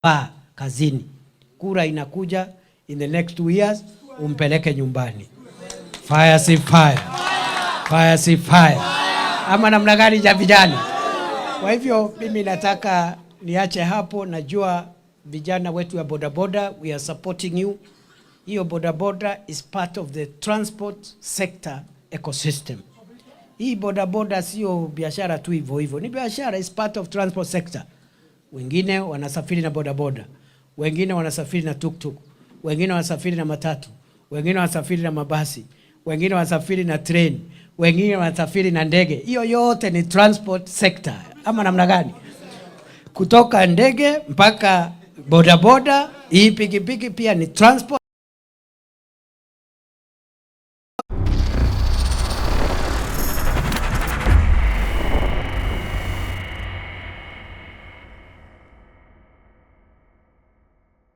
Vaa kazini. Kura inakuja in the next 2 years, umpeleke nyumbani. Fire si fire, fire si fire, ama namna gani ja vijana? Kwa hivyo mimi nataka niache hapo. Najua vijana wetu wa bodaboda, we are supporting you. Hiyo bodaboda is part of the transport sector ecosystem. Hii bodaboda sio biashara tu hivyo hivyo, ni biashara, is part of transport sector. Wengine wanasafiri na bodaboda, wengine wanasafiri na tuktuk, wengine wanasafiri na matatu, wengine wanasafiri na mabasi, wengine wanasafiri na train, wengine wanasafiri na ndege. Hiyo yote ni transport sector, ama namna gani? Kutoka ndege mpaka bodaboda, hii pikipiki pia ni transport.